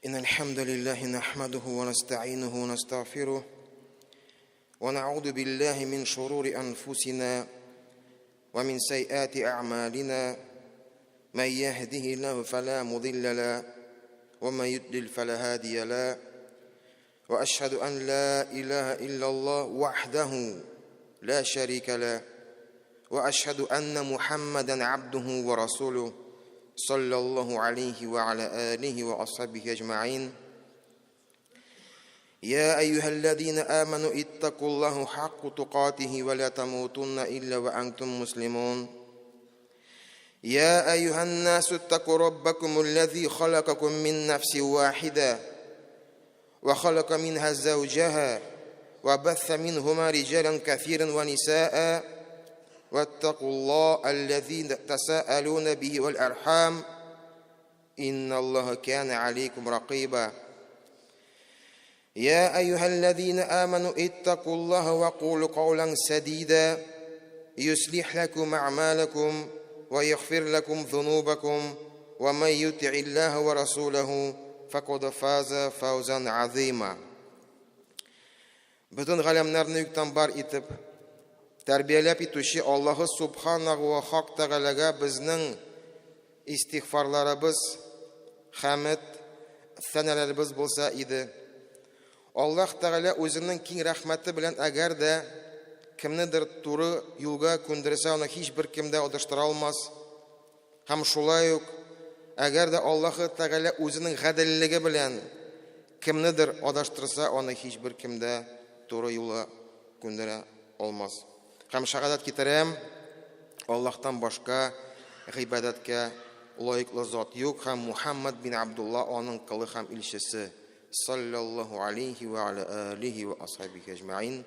إن الحمد لله نحمده ونستعينه ونستغفره ونعوذ بالله من شرور أنفسنا ومن سيئات أعمالنا من يهده الله فلا مضل له ومن يضلل فلا هادي له وأشهد أن لا إله إلا الله وحده لا شريك له وأشهد أن محمدا عبده ورسوله صلى الله عليه وعلى آله وأصحابه أجمعين يا أيها الذين آمنوا اتقوا الله حق تقاته ولا تموتن إلا وأنتم مسلمون يا أيها الناس اتقوا ربكم الذي خلقكم من نفس واحدة وخلق منها زوجها وبث منهما رجالا كثيرا ونساء واتقوا الله الذي تساءلون به والأرحام إن الله كان عليكم رقيبا يا أيها الذين آمنوا اتقوا الله وقولوا قولا سديدا يصلح لكم أعمالكم ويغفر لكم ذنوبكم ومن يطع الله ورسوله فقد فاز فوزا عظيما Бөтен галәмнәрне юктан бар итеп, тәрбияләп итүче Аллаһы Субханаху ва Хак Тәгаләгә безнең истигъфарларыбыз, хәмед, сәнәләребез булса иде. Аллаһ Тәгалә үзенең киң рәхмәте белән әгәр дә кемнедер туры юлга күндерсә, аны һичбер кем дә адаштыра алмас. Һәм шулай ук, әгәр дә Аллаһы Тәгалә үзенең гаделлеге белән кемнедер адаштырса, аны һичбер кем дә туры юлга күндерә алмас. Һәм шәһадәт китерәм, Аллаһтан башка гыйбадәткә лаеклы зат юк һәм Мухаммад бин Абдулла аның колы һәм илчесе. Саллаллаһу алейхи ва аля алихи ва асхабихи әҗмәин.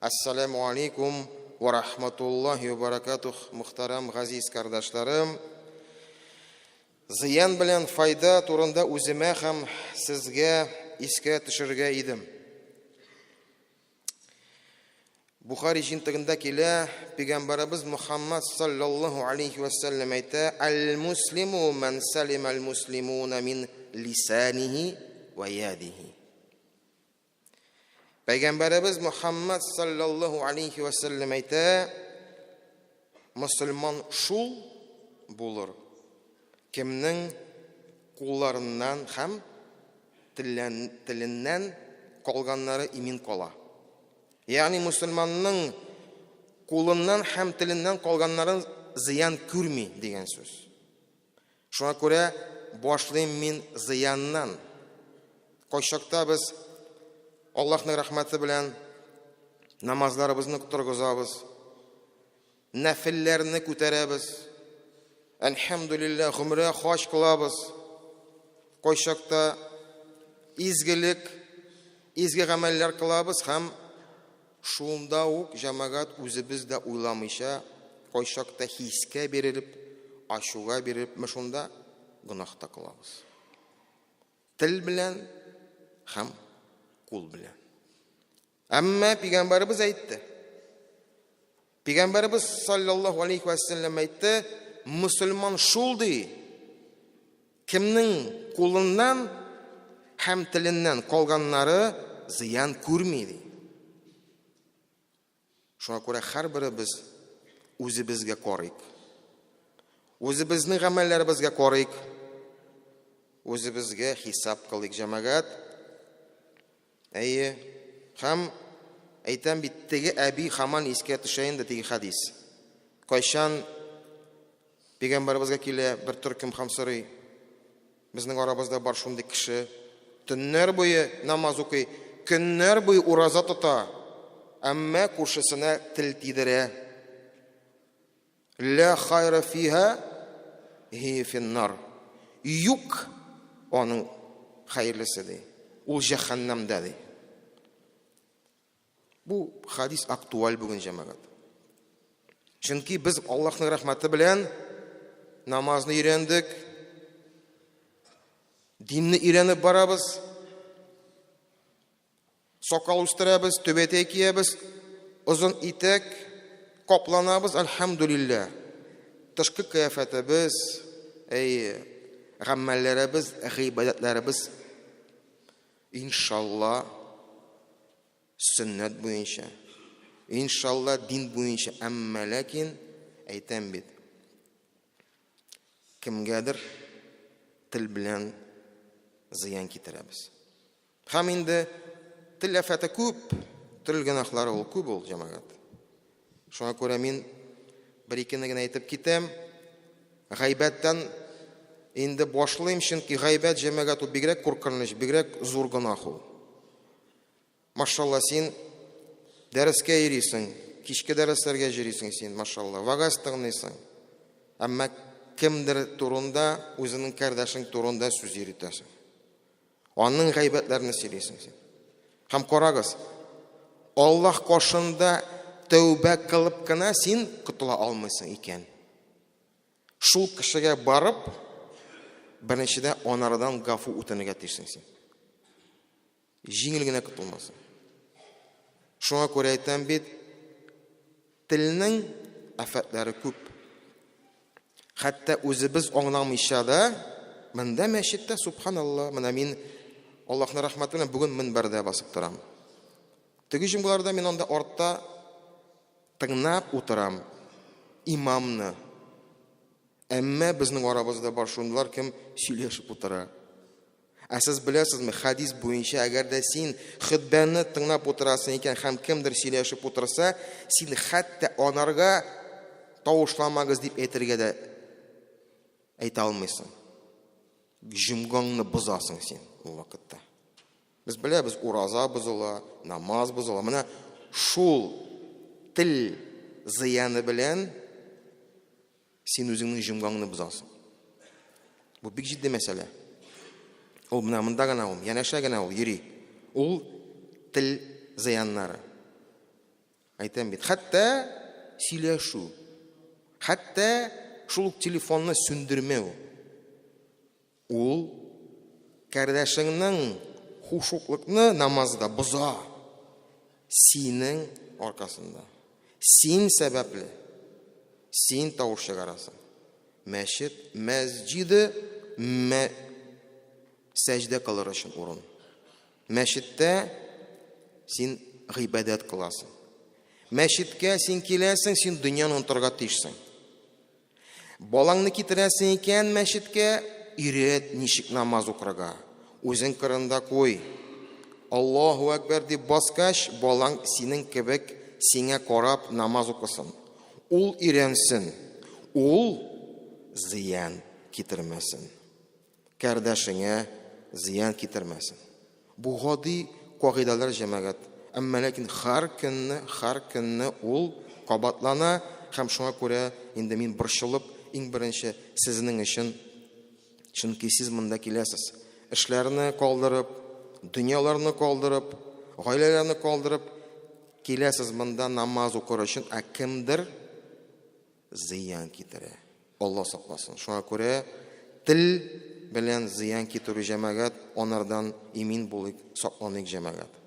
Әссәләмү алейкум вә рахматуллаһи вә баракатух, мөхтәрәм газиз кардәшләрем. Зыян белән файда турында үземә һәм сезгә искә төшерергә идем. Бухари җинтегендә килә, пәйгамбәребез Мухаммад саллаллаһу алейхи ва сәлләм әйтә: "Әл-муслиму ман салима аль-муслимуна мин лисанихи ва ядихи". Пәйгамбәребез Мухаммад саллаллаһу алейхи ва сәлләм әйтә, мөселман шул булыр, кемнең кулларыннан һәм теленнән калганнары имин кала. Ягъни мөселманның кулыннан һәм теленнән калганнарын зыян күрми дигән сүз. Шуңа күрә башлыйм мин зыяннан. Кайчакта без Аллаһның рәхмәте белән намазларыбызны торгызабыз, нәфелләрне күтәрәбез. Әлхәмдүлилләһ, гомрә, хаҗ кылабыз. Кайчакта изгелек, изге гамәлләр кылабыз һәм Шунда ук җәмәгать үзебез дә уйламыйча, кайчакта хискә бирелеп, ачуга бирелеп, менә шунда гөнаһ та кылабыз. Тел белән һәм кул белән. Әмма пәйгамбәребез әйтте. Пәйгамбәребез саллаллаһу алейхи ва сәлләм әйтте, мөселман шул ди, кемнең кулыннан һәм теленнән калганнары зыян күрми ди. Шуңа күрә һәрберебез үзебезгә карыйк. Үзебезнең гамәлләребезгә карыйк. Үзебезгә хисап кылыйк, җәмәгать. Әйе. Һәм әйтәм бит, теге әби хаман искә төшә инде теге хәдис. Кайчан пәйгамбәребезгә килә бер төркем һәм сорый. Безнең арабызда бар шундый кеше. Төннәр буе намаз укый, көннәр буе ураза тота, әмма күршесенә тел тидерә. Ля хайра фиха хи финнар. Юк аның хәерлесе ди. Ул җәһәннәмдә ди. Бу хадис актуаль бүген җәмәгать. Чөнки без Аллаһның рәхмәте белән намазны өйрәндек, динне өйрәнеп барабыз. Сакал үстерәбез, түбәтәй киябез, озын итәк капланабыз, әлхәмдүлилләһ. Тышкы кыяфәтебез, әй, гамәлләребез, гыйбадәтләребез Иншалла, сөннәт буенча, иншалла, дин буенча, әмма ләкин әйтәм бит, кемгәдер тел белән зыян китерәбез. Һәм инде тел афәте күп, тел гөнаһлары ул күп ул, җәмәгать. Шуңа күрә мин бер-икене генә әйтеп китәм. Гайбәттән инде башлыйм, чөнки гайбәт, җәмәгать, ул бигрәк куркыныч, бигрәк зур гөнаһ ул. Машалла, син дәрескә йөрисең, кичке дәресләргә йөрисең син, машалла, вагаз тыңлыйсың. Әмма кемдер турында, үзеңнең кардәшең турында сүз йөритәсең. Аның гайбәтләрен сөйлисең син. Һәм карагыз, Аллаһ каршында тәүбә кылып кына син котыла алмыйсың икән. Шул кешегә барып, беренчедә анардан гафу үтенергә тиешсең син. Җиңел генә котылмасың. Шуңа күрә әйтәм бит, телнең афәтләре күп. Хәтта үзебез аңламыйча да, монда мәчеттә, субханалла, менә мин Аллаһның рәхмәте белән бүген мөнбәрдә басып торам. Теге җомгаларда мин анда артта тыңлап утырам имамны. Әмма безнең арабызда бар шундыйлар, кем сөйләшеп утыра. Ә сез беләсезме, хәдис буенча, әгәр дә син хөтбәне тыңлап утырасың икән һәм кемдер сөйләшеп утырса, син хәтта анарга тавышламагыз дип әйтергә дә әйтә алмыйсың. Җомгаңны бозасың син ул вакытта. Без беләбез, ураза бозыла, намаз бозыла. Менә шул тел зыяны белән Син үзеңнең җомгаңны бозасың. Бу бик җитди мәсьәлә. Ул менә монда гына ул, янәшә генә ул йөри. Ул тел зыяннары. Әйтәм бит, хәтта сөйләшү, хәтта шул ук телефонны сүндермәү. Ул кардәшеңнең хушуклыкны намазда боза. Синең аркасында. Син сәбәпле. Син тавыш чыгарасың. Мәчет, мәсҗиде, мә сәҗдә кылыр өчен урын. Мәчеттә син гыйбадәт кыласың. Мәчеткә син киләсең, син дөньяны онытырга тиешсең. Балаңны китерәсең икән мәчеткә, өйрәт ничек намаз укырга. Үзең кырында куй. Аллаһу әкбәр дип баскач, балаң синең кебек сиңа карап намаз укысын. Ул өйрәнсен. Ул зыян китермәсен. Кардәшеңә зыян китермәсен. Бу гади кагыйдәләр, җәмәгать. Әмма ләкин һәр көнне, һәр көнне ул кабатлана һәм шуңа күрә инде мин борчылып, иң беренче сезнең өчен, чөнки сез монда киләсез. Эшләрне калдырып, дөньяларны калдырып, гаиләләрне калдырып киләсез монда намаз укыр өчен, ә кемдер зыян китерә. Алла сакласын. Шуңа күрә тел белән зыян китерү җәмәгать, анардан имин булыйк, сакланыйк җәмәгать.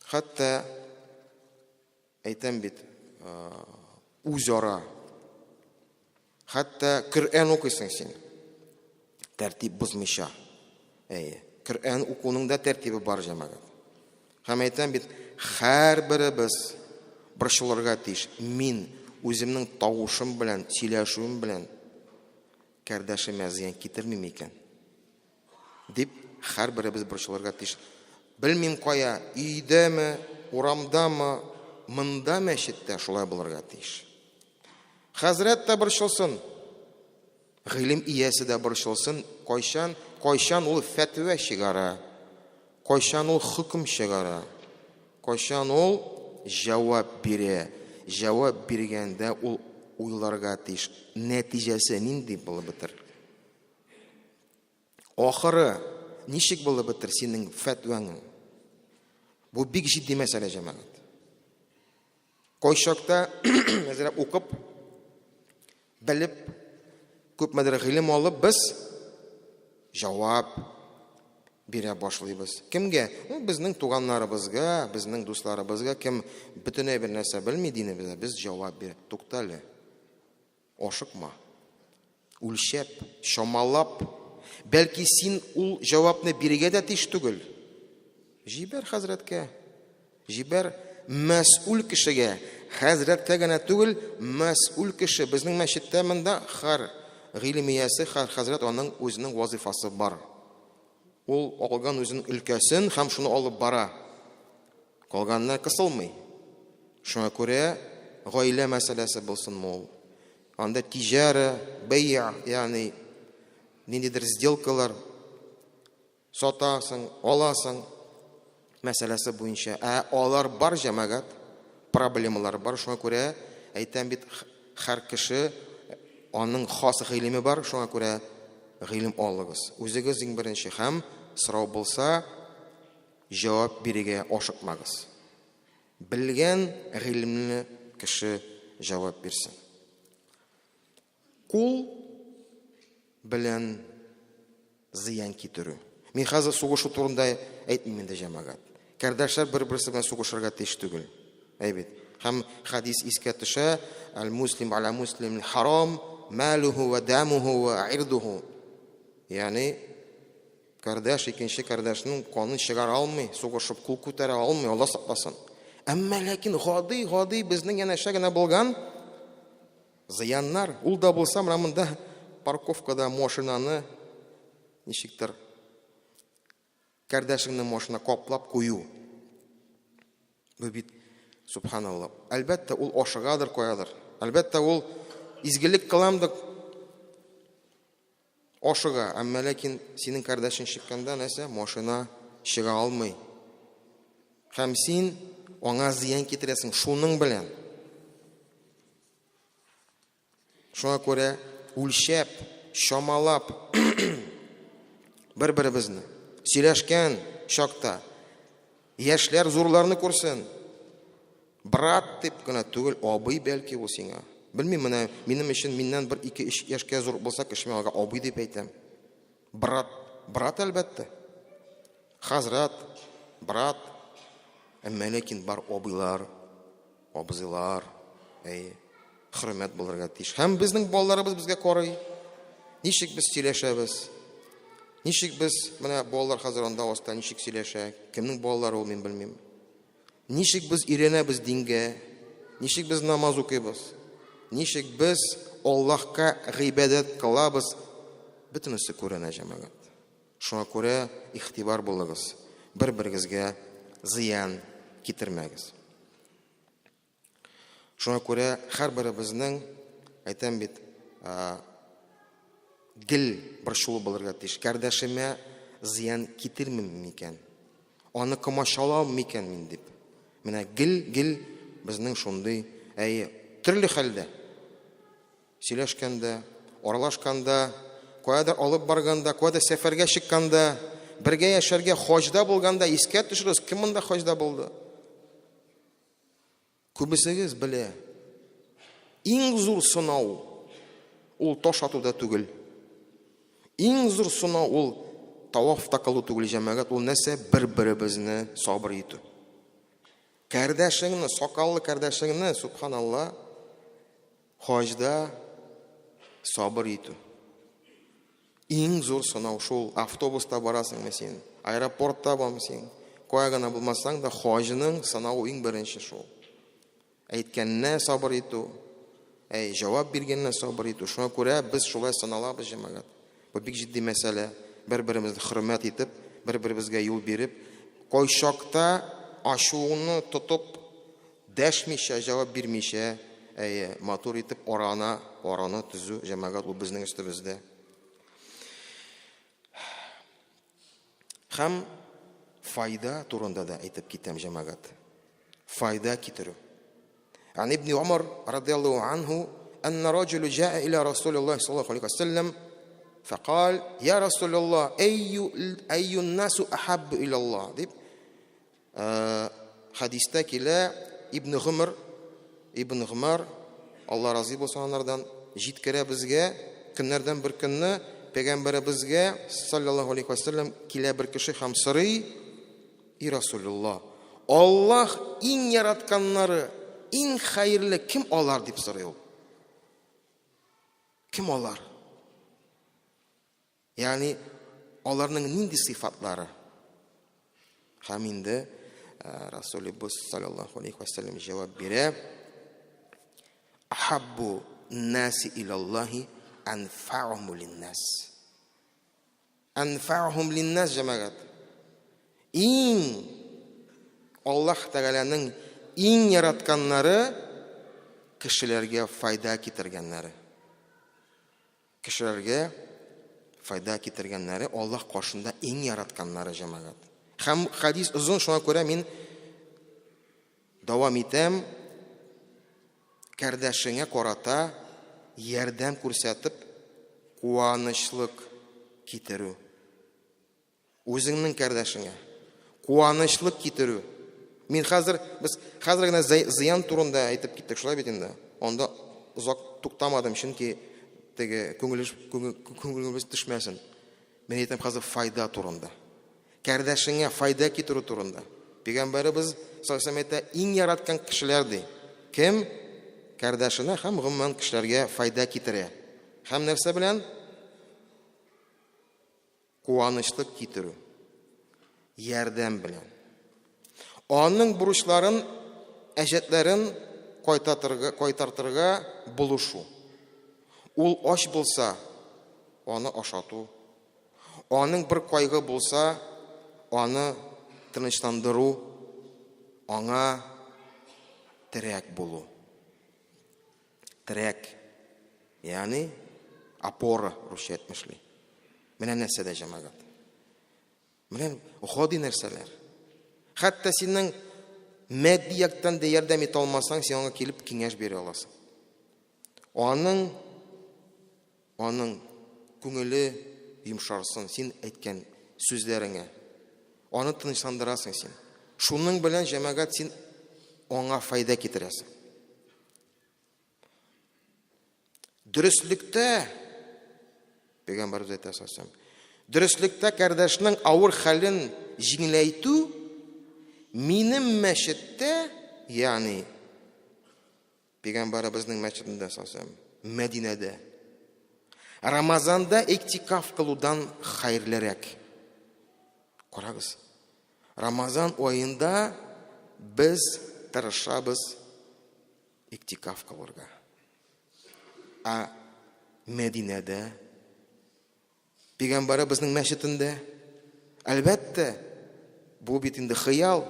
Хәтта әйтәм бит, үзара Хәтта Коръән укыйсың син. Тәртип бозмыйча. Әйе. Коръән укуның да тәртибе бар, җәмәгать. Һәм әйтәм бит, һәрберебез борчылырга тиеш. Мин үземнең тавышым белән, сөйләшүем белән кардәшемә зыян китермим икән. Дип һәрберебез борчылырга тиеш. Белмим кая, өйдәме, урамдамы, монда мәчеттә шулай булырга тиеш. Хәзрәт тә борчылсын, гыйлем иясе дә борчылсын, кайчан, кайчан ул фәтвә чыгара, кайчан ул хөкем чыгара, кайчан ул җавап бирә. Җавап биргәндә ул уйларга тиеш, нәтиҗәсе нинди булып бетер. Ахыры ничек булып бетер синең фәтвәңең? Бу бик җитди мәсьәлә, җәмәгать. Кайчакта әзрәк укып, белеп, күпмедер гыйлем алып, без җавап бирә башлыйбыз. Кемгә? Ну, безнең туганнарыбызга, безнең дусларыбызга, кем бөтенләй бер нәрсә белми динебездә, без җавап бирә. Туктале. Ашыкма. Үлчәп, чамалап. Бәлки син ул җавапны бирергә дә тиеш түгел. Җибәр хәзрәткә. Җибәр мәсьүл кешегә. Хәзрәткә генә түгел, мәсьүл кеше. Безнең мәчеттә монда хәр гыйлем иясе, хәр хәзрәт аның үзенең вазифасы бар. Ул алган үзенең өлкәсен һәм шуны алып бара. Калганына кысылмый. Шуңа күрә гаилә мәсьәләсе булсынмы ул? Анда тиҗара, бәйя, ягъни ниндидер сделкалар сатасың, аласың мәсьәләсе буенча. Ә алар бар җәмәгать, проблемалар бар. Шуңа күрә әйтәм бит, һәр кеше аның хас гыйлеме бар, шуңа күрә гыйлем алыгыз. Үзегез иң беренче һәм сорау булса, җавап бирергә ашыкмагыз. Белгән гыйлемле кеше җавап бирсен. Кул белән зыян китерү. Мин хәзер сугышу турында әйтмим инде, җәмәгать. Кардәшләр бер-берсе белән сугышырга тиеш түгел. Әй бит. Һәм хадис искә төшә, аль-муслим аля муслим харам, малуху ва дамуху ва ирдуху. Ягъни кардәш икенче кардәшнең канын чыгара алмый, сугышып кул күтәрә алмый, Алла сакласын. Әмма ләкин гади-гади безнең янәшә генә булган Зыяннар, ул да булса менә монда парковкада машинаны ничектер кардәшеңнең машина каплап кую. Бу бит субханалла. Әлбәттә, ул ашыгадыр каядыр. Әлбәттә, ул изгелек кылам дип Ашыга, әмма ләкин синең кардәшең чыкканда нәрсә, машина чыга алмый. Һәм син аңа зыян китерәсең шуның белән. Шуңа күрә үлчәп, чамалап бер-беребезне сөйләшкән чакта яшьләр зурларны күрсен. Брат дип кенә түгел, абый бәлки ул сиңа. Белмим, менә минем өчен миннән бер, ике, өч яшькә зур булса, кеше мин аңа абый дип әйтәм. Брат, брат әлбәттә. Хазрат, брат. Әмма ләкин бар абыйлар, абзыйлар, әй, хөрмәт булырга тиеш. Һәм безнең балаларыбыз безгә карый. Ничек без сөйләшәбез? Ничек без, менә балалар хәзер анда аста ничек сөйләшә? Кемнең балалары ул, мин белмим. Ничек без өйрәнәбез дингә? Ничек без намаз укыйбыз? Ничек без Аллаһка гыйбадәт кылабыз? Бөтенесе күренә, җәмәгать. Шуңа күрә игътибар булыгыз, бер-берегезгә зыян китермәгез. Шуңа күрә һәрберебезнең, әйтәм бит, гел борчулы булырга тиеш. Кардәшемә зыян китермим микән? Аны комачаулам микән мин дип. Менә гел-гел безнең шундый, әйе, төрле хәлдә сөйләшкәндә, аралашканда, каядыр алып барганда, каядыр сәфәргә чыкканда, бергә яшәргә хаҗда булганда искә төшерегез, кем монда хаҗда булды? Күбесегез белә. Иң зур сынау ул таш атуда түгел. Иң зур сынау ул тавафта кылу түгел, җәмәгать, ул нәрсә? Бер-беребезне сабыр итү. Кардәшеңне, сакаллы кардәшеңне, субханалла, хаҗда сабыр итү. Иң зур сынау шул, автобуста барасыңмы син, аэропортта бармы син, кая гына булмасаң да, хаҗның сынавы иң беренче шул. Әйткәненә сабыр итү, әй, җавап биргәненә сабыр итү. Шуңа күрә без шулай сыналабыз, җәмәгать. Бу бик җитди мәсьәлә. Бер-беребезне хөрмәт итеп, бер-беребезгә юл биреп, кайчакта ачуыңны тотып, дәшмичә, җавап бирмичә, әйе, матур итеп арана, араны төзү, җәмәгать, ул безнең өстебездә. Һәм файда турында да әйтеп китәм, җәмәгать. Файда китерү. Ан ибн Умар радияллаху анху أن رجل جاء إلى رسول الله صلى الله عليه وسلم فقال يا رسول الله أي أي الناس أحب إلى الله дип Хәдистә килә, Ибн Гомер, Ибн Гомар, Алла разый булсын анардан, җиткерә безгә, көннәрдән бер көнне пәйгамбәребезгә саллаллаһу алейхи вәсәлләм килә бер кеше һәм сорый: "И Расулуллаһ, Аллаһ иң яратканнары, иң хәерле кем алар?" дип сорый ул. Кем алар? Ягъни аларның нинди сыйфатлары? Һәм инде Расулыбыз саллаллаху алейхи вәсәлләм җавап бирә. Ахаббу наси илаллахи анфаухум линнас. Анфаухум линнас җәмәгать. Иң Аллаһ Тәгаләнең иң яратканнары кешеләргә файда китергәннәре. Кешеләргә файда китергәннәре Аллаһ каршында иң яратканнары җәмәгать. Һәм хадис озын, шуңа күрә мин дәвам итәм. Кардәшеңә карата ярдәм күрсәтеп, куанычлык китерү. Үзеңнең кардәшеңә куанычлык китерү. Мин хәзер, без хәзер генә зыян турында әйтеп киттек, шулай бит инде. Анда озак туктамадым, чөнки теге күңелебез төшмәсен. Мин әйтәм хәзер файда турында. Кардәшеңә файда китерү турында. Пәйгамбәребез саллаллаху алейһи әйтә, иң яраткан кешеләр ди. Кем кардәшенә һәм гомумән кешеләргә файда китерә. Һәм нәрсә белән? Куанычлык китерү, ярдәм белән. Аның бурычларын, әҗәтләрен кайтартырга, кайтартырга булышу. Ул ач булса, аны ашату. Аның бер кайгы булса, аны тынычландыру, аңа терәк булу. Терәк, ягъни опора, русча әйтмешли. Менә нәрсә дә җәмәгать. Менә гади нәрсәләр. Хәтта синең матди яктан да ярдәм итә алмасаң, син аңа килеп киңәш бирә аласың. Аның аның күңеле йомшарсын, син әйткән сүзләреңә. Аны тынычландырасың син. Шуның белән җәмәгать син аңа файда китерәсең. Дөреслектә, пәйгамбәребез әйтә салсам, дөреслектә кардәшнең авыр хәлен җиңеләйтү минем мәчеттә, ягъни пәйгамбәребезнең мәчетендә салсам, Мәдинәдә Рамазанда иктикаф кылудан хәерлерәк. Карагыз. Рамазан аенда без тырышабыз иктикаф кылырга. Ә Мәдинәдә Пәйгамбәребезнең мәчетендә, әлбәттә, бу бит инде хыял.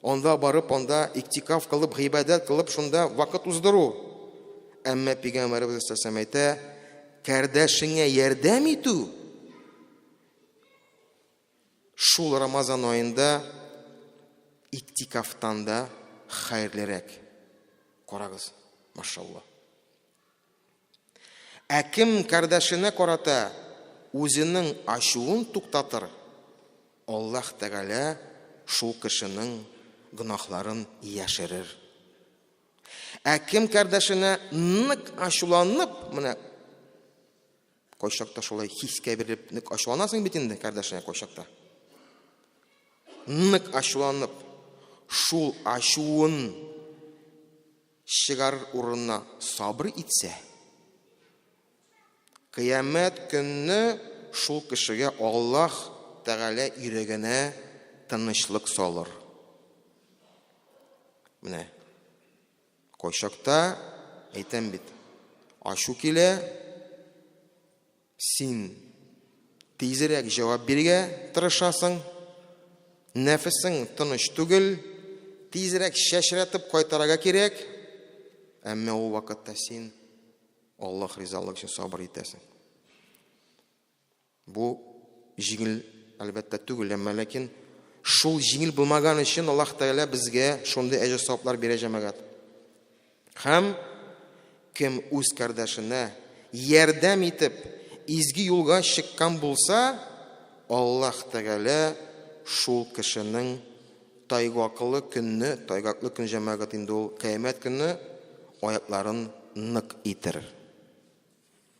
Анда барып, анда иктикаф кылып, гыйбадәт кылып, шунда вакыт уздыру. Әмма Пәйгамбәребез саллаллаху әйтә, кардәшеңә ярдәм итү Шул Рамазан аенда иктикафтан да хәерлерәк. Карагыз, машалла. Ә кем кардәшенә карата үзенең ачуын туктатыр, Аллаһ Тәгалә шул кешенең гөнаһларын яшерер. Ә кем кардәшенә нык ачуланып, менә Кайчакта шулай хискә бирелеп нык ачуланасың бит инде кардәшеңә кайчакта. Нык ачуланып, шул ачуын чыгарыр урынына сабыр итсә, кыямәт көнне шул кешегә Аллаһ Тәгалә йөрәгенә тынычлык салыр. Менә Кайчакта, әйтәм бит, ачу килә, син тизрәк җавап бирергә тырышасың, нәфесең тыныч түгел, тизрәк чәчрәтеп кайтарырга кирәк, әмма ул вакытта син Аллаһ ризалыгы өчен сабыр итәсең. Бу җиңел, әлбәттә, түгел, әмма ләкин шул җиңел булмаган өчен Аллаһ Тәгалә безгә шундый әҗер-саваплар бирә, җәмәгать. Һәм кем үз кардәшенә ярдәм итеп изге юлга чыккан булса, Аллаһ Тәгалә шул кешенең тайгаклы көнне, тайгаклы көн җәмәгать инде ул кыямәт көне, аякларын нык итер.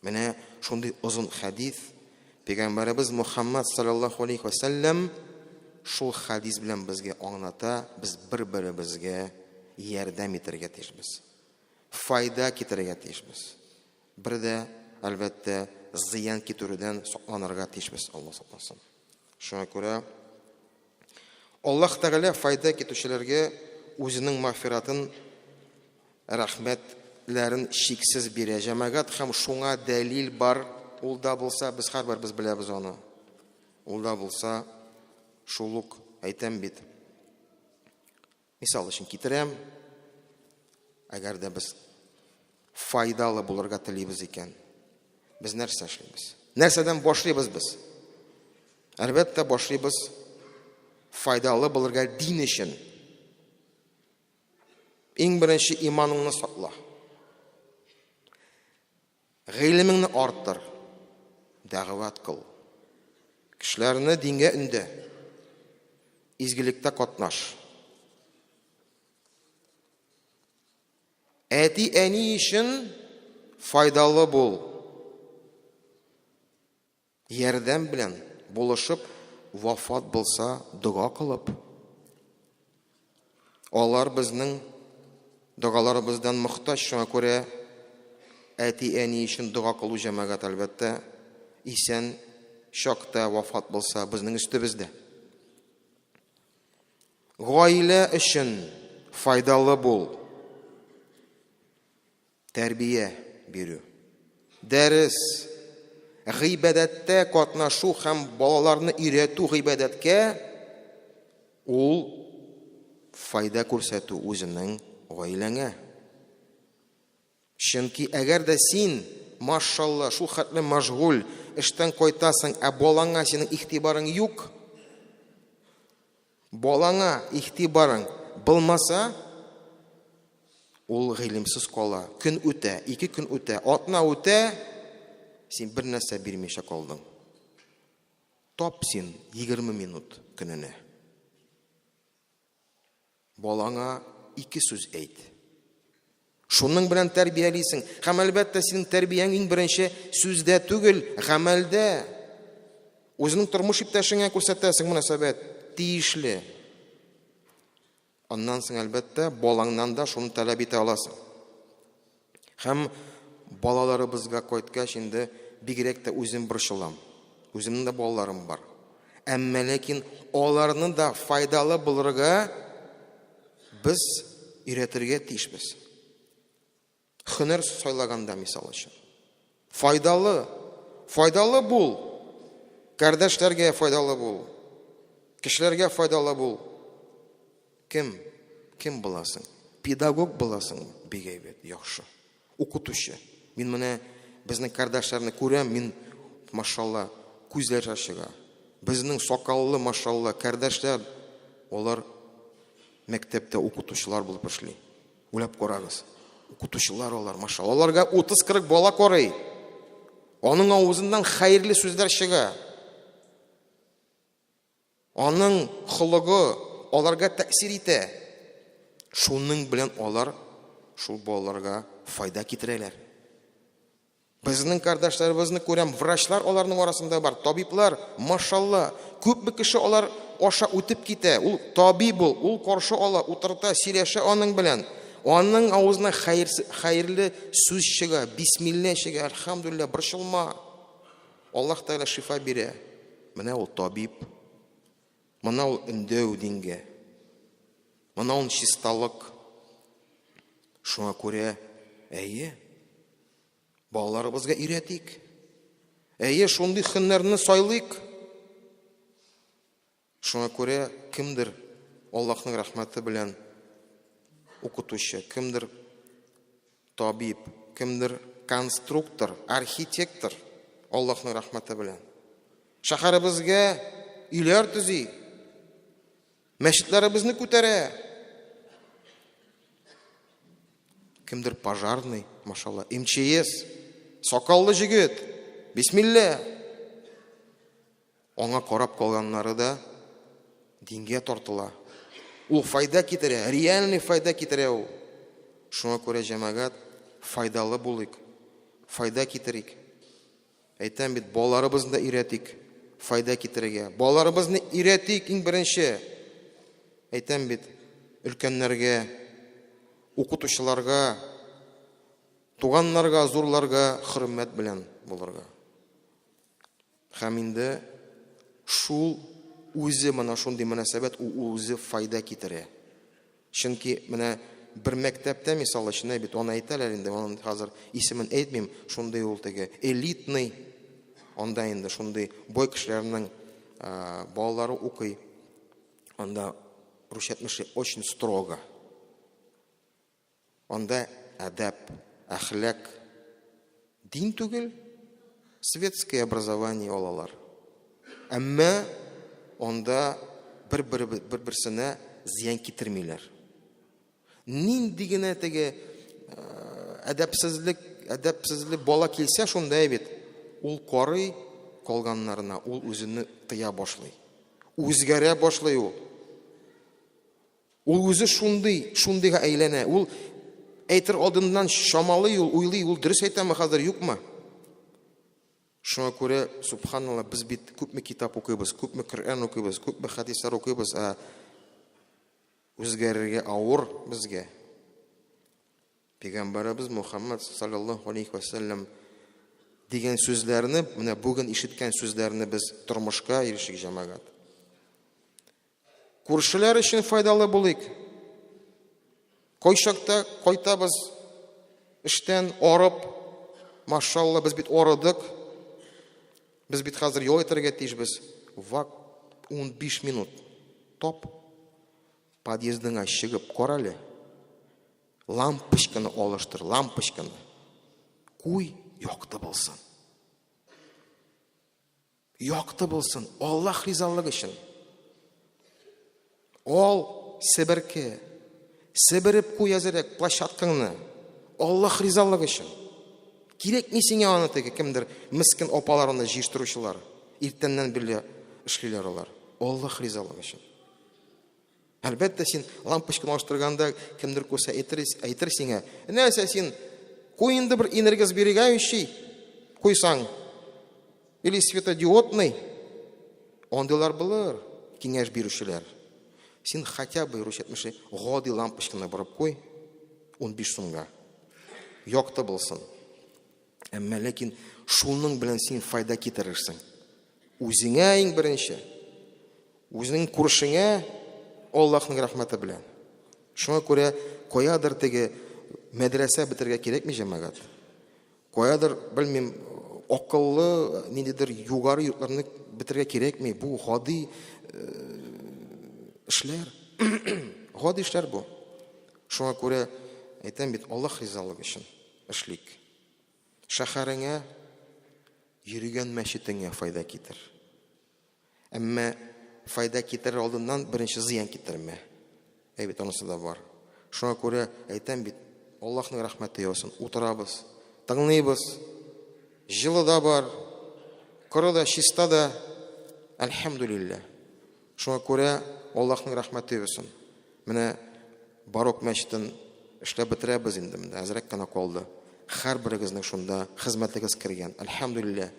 Менә шундый озын хәдис. Пәйгамбәребез Мухаммад саллаллаху алейхи ва сәлләм шул хәдис белән безгә аңлата, без бер-беребезгә ярдәм итәргә тиешбез. Файда китерергә тиешбез. Бер дә, әлбәттә, зыян китерүдән сакланырга тиешбез, Алла сакласын. Шуңа күрә Аллаһ Тәгалә файда китүчеләргә үзенең мәгъфиратын, рәхмәтләрен чиксез бирә. Җәмәгать һәм шуңа дәлил бар, ул да булса, без һәрберебез беләбез аны. Ул да булса, шул ук әйтәм бит. Мисал өчен китерәм, әгәр дә без файдалы булырга телибез икән, без нәрсә эшлибез? Нәрсәдән башлыйбыз без? Әлбәттә, башлыйбыз файдалы булырга дин өчен. Иң беренче иманыңны сакла. Гыйлемеңне арттыр, дәгъват кыл. Кешеләрне дингә өндә. Изгелектә катнаш. Әти-әни өчен файдалы бул. Ярдәм белән булышып, вафат булса, дога кылып. Алар безнең догаларыбыздан мохтаҗ, шуңа күрә әти-әни өчен дога кылу җәмәгать, әлбәттә, исән чакта вафат булса, безнең өстебездә. Гаилә өчен файдалы бул. Тәрбия бирү. Дәрес, гыйбадәттә катнашу һәм балаларны өйрәтү гыйбадәткә ул файда күрсәтү үзеңнең гаиләңә. Чөнки әгәр дә син, машалла, шул хәтле мәшгуль, эштән кайтасың, ә балаңа синең игътибарың юк, Балаңа игътибарың булмаса, ул гыйлемсез кала. Көн үтә, ике көн үтә, атна үтә, син бер нәрсә бирмичә калдың. Тап син 20 минут көненә. Балаңа ике сүз әйт. Шуның белән тәрбиялисең. Һәм әлбәттә, синең тәрбияң иң беренче сүздә түгел, гамәлдә. Үзеңнең тормыш иптәшеңә күрсәтәсең мөнәсәбәт тиешле. Аннан соң әлбәттә, балаңнан да шуны таләп итә аласың. Һәм балаларыбызга кайткач инде бигрәк тә үзем борчылам. Үземнең дә балаларым бар. Әмма ләкин аларны да файдалы булырга без өйрәтергә тиешбез. Һөнәр сайлаганда, мисал өчен. Файдалы, файдалы бул. Кардәшләргә файдалы бул. Кешеләргә файдалы бул. Кем? Кем буласың? Педагог буласың, бик әйбәт, яхшы. Укытучы. Мин менә безнең кардәшләрне күрәм, мин, машалла, күзләр чыга. Безнең сакаллы, машалла, кардәшләр, алар мәктәптә укытучылар булып эшли. Уйлап карагыз. Укытучылар алар, машалла. Аларга 30-40 бала карый. Аның авызыннан хәерле сүзләр чыга. Аның холыгы аларга тәэсир итә. Шуның белән алар шул балаларга файда китерәләр. Безнең кардәшләребезне күрәм, врачлар аларның арасында бар, табиблар, машалла, күпме кеше алар аша үтеп китә. Ул табиб ул, ул каршы ала, утырта, сөйләшә аның белән. Аның авызына хәер, хәерле сүз чыга, бисмилла чыга, әлхәмдүлилләһ, борчылма. Аллаһ Тәгалә шифа бирә. Менә ул табиб. Менә ул өндәү дингә. Менә ул чисталык. Шуңа күрә, әйе, балаларыбызга өйрәтик. Әйе, шундый һөнәрне сайлыйк. Шуңа күрә кемдер Аллаһның рәхмәте белән укытучы, кемдер табиб, кемдер конструктор, архитектор Аллаһның рәхмәте белән. Шәһәребезгә өйләр төзи, мәчетләребезне күтәрә. Кемдер пожарный, машалла, МЧС, сакаллы җегет, бисмилла. Аңа карап калганнары да дингә тартыла. Ул файда китерә, реальный файда китерә ул. Шуңа күрә җәмәгать файдалы булыйк, файда китерик. Әйтәм бит, балаларыбызны да өйрәтик файда китерергә. Балаларыбызны өйрәтик иң беренче. Әйтәм бит, өлкәннәргә, укытучыларга, туганнарга, зурларга хөрмәт белән булырга. Һәм инде шул үзе менә шундый мөнәсәбәт ул үзе файда китерә. Чөнки менә бер мәктәптә, мисал өчен, бит аны әйтәләр инде, аның хәзер исемен әйтмим, шундый ул теге элитный, анда инде шундый бай кешеләрнең балалары укый. Анда русча әйтмешли очень строго. Анда әдәп, әхлак, дин түгел, светское образование алалар. Әмма анда бер-берсенә зыян китермиләр. Нинди генә теге әдәпсезлек, әдәпсезлек бала килсә шунда бит, ул карый калганнарына, ул үзене тыя башлый. Үзгәрә башлый ул. Ул үзе шундый, шундыйга әйләнә. Ул әйтер алдыннан чамалый, ул уйлый, ул дөрес әйтәме хәзер, юкмы? Шуңа күрә, субханалла, без бит күпме китап укыйбыз, күпме Коръән укыйбыз, күпме хәдисләр укыйбыз, ә үзгәрергә авыр безгә. Пәйгамбәребез Мухаммад саллаллаһу алейхи ва сәлләм дигән сүзләрне, менә бүген ишеткән сүзләрне без тормышка ирешик, җәмәгать. Күршеләр өчен файдалы булыйк. Кайчакта кайтабыз эштән арып, машалла, без бит арыдык. Без бит хәзер ял итәргә тиешбез. Вак 15 минут. Топ. Подъездыңа чыгып кара әле. Лампочканы алыштыр, лампочканы. Куй, якты булсын. Якты булсын, Аллаһ ризалыгы өчен. Ал себерке. Себереп куй әзерәк площадкаңны. Аллаһ ризалыгы өчен. Кирәкми сиңа аны теге кемдер мескен апалар аны җыештыручылар. Иртәннән бирле эшлиләр алар. Аллаһ ризалыгы өчен. Әлбәттә, син лампочканы алыштырганда кемдер күрсә әйтер, әйтер сиңа, нәрсә син куй инде бер энергосберегающий куйсаң, или светодиодный, андыйлар булыр, киңәш бирүчеләр. Син хотя бы, русча әйтмешли, гади лампочканы борып куй, 15 сумга. Якты булсын. Әмма ләкин шуның белән син файда китерерсең. Үзеңә иң беренче, үзеңнең күршеңә Аллаһның рәхмәте белән. Шуңа күрә каядыр теге мәдрәсә бетерергә кирәкми, җәмәгать. Каядыр, белмим, акыллы ниндидер югары йортларны бетерергә кирәкми. Бу гади эшләр. Гади эшләр бу. Шуңа күрә әйтәм бит, Аллаһ ризалыгы өчен эшлик. Шәһәреңә, йөргән мәчетеңә файда китер. Әмма файда китерер алдыннан беренче зыян китермә. Әй бит, анысы да бар. Шуңа күрә әйтәм бит, Аллаһның рәхмәте яусын. Утырабыз, тыңлыйбыз. Җылы да бар, коры да, чиста да. Әлхәмдүлилләһ. Шуңа күрә Аллаһның рәхмәте яусын. Менә Барок мәчетен эшләп бетерәбез инде, менә әзрәк кенә калды. Һәрберегезнең шунда хезмәтегез кергән. Әлхәмдүлилләһ.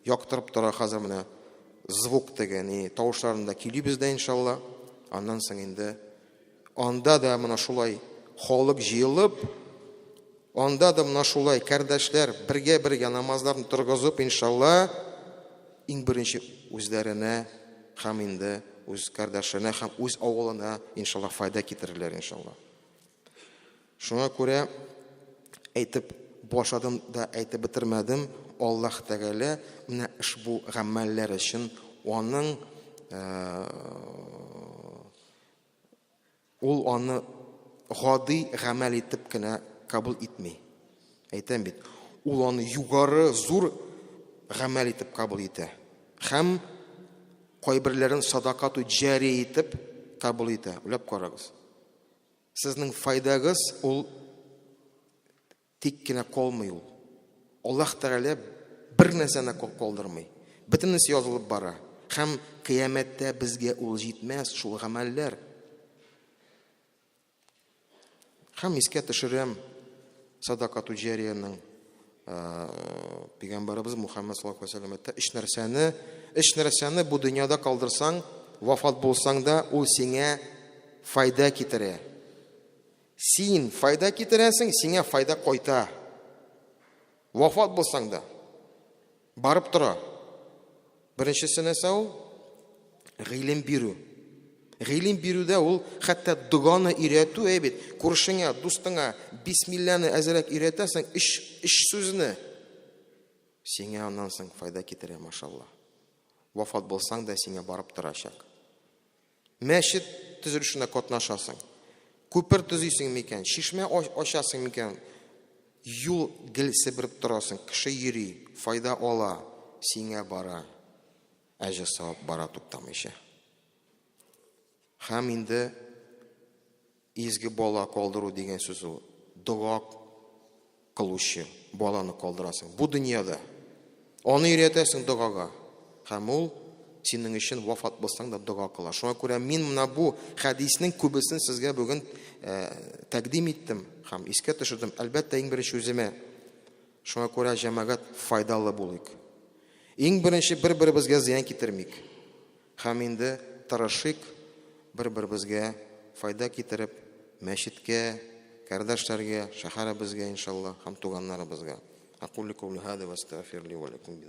Яктырып тора хәзер менә звук теге, ни, тавышларын да көйлибез дә иншалла. Аннан соң инде анда да менә шулай халык җыелып, анда да менә шулай кардәшләр бергә-бергә намазларын торгызып, иншалла, иң беренче үзләренә һәм инде үз кардәшенә һәм үз авылына, иншалла, файда китерерләр, иншалла. Шуңа күрә әйтеп башладым да әйтеп бетермәдем, Аллаһ Тәгалә менә ошбу гамәлләр өчен аның ул аны гади гамәл итеп кенә кабул итми. Әйтәм бит, ул аны югары зур гамәл итеп кабул итә. Һәм кайберләрен садакату җари итеп кабул итә. Уйлап карагыз. Сезнең файдагыз ул тик кенә калмый ул. Аллаһ Тәгалә бер нәрсәне калдырмый. Бөтенесе язылып бара. Һәм кыямәттә безгә ул җитмәс, шул гамәлләр. Һәм искә төшерәм садакату җариянең Пәйгамбәребез Мухаммад саллаллаху алейһи ва сәлләм әйтте, өч нәрсәне, өч нәрсәне бу дөньяда калдырсаң, вафат булсаң да, ул сиңа файда китерә. Син файда китерәсең, сиңа файда кайта. Вафат булсаң да, барып тора. Беренчесе нәрсә ул? Гыйлем бирү. Гыйлем бирүдә ул хәтта доганы өйрәтү, әй бит, күршеңә, дустыңа бисмилланы әзрәк өйрәтәсең, өч, өч сүзне. Сиңа аннан соң файда китерә, машалла. Вафат булсаң да сиңа барып торачак. Мәчет төзелешенә катнашасың. Күпер төзисең микән, чишмә ачасың микән, юл гел себереп торасың, кеше йөри, файда ала, сиңа бара, әҗер савап бара туктамыйча. Һәм инде изге бала калдыру дигән сүз ул дога кылучы баланы калдырасың. Бу дөньяда аны өйрәтәсең догага. Һәм ул синең өчен вафат булсаң да дога кыла. Шуңа күрә мин менә бу хәдиснең күбесен сезгә бүген э, тәкъдим иттем һәм искә төшердем. Әлбәттә, иң беренче үземә. Шуңа күрә җәмәгать файдалы булыйк. Иң беренче бер-беребезгә зыян китермик. Һәм инде тырышыйк бер-беребезгә файда китереп, мәчеткә, кардәшләргә, шәһәребезгә, иншалла, һәм туганнарыбызга. Акулю каули һада ва астагфиру ли ва лакум.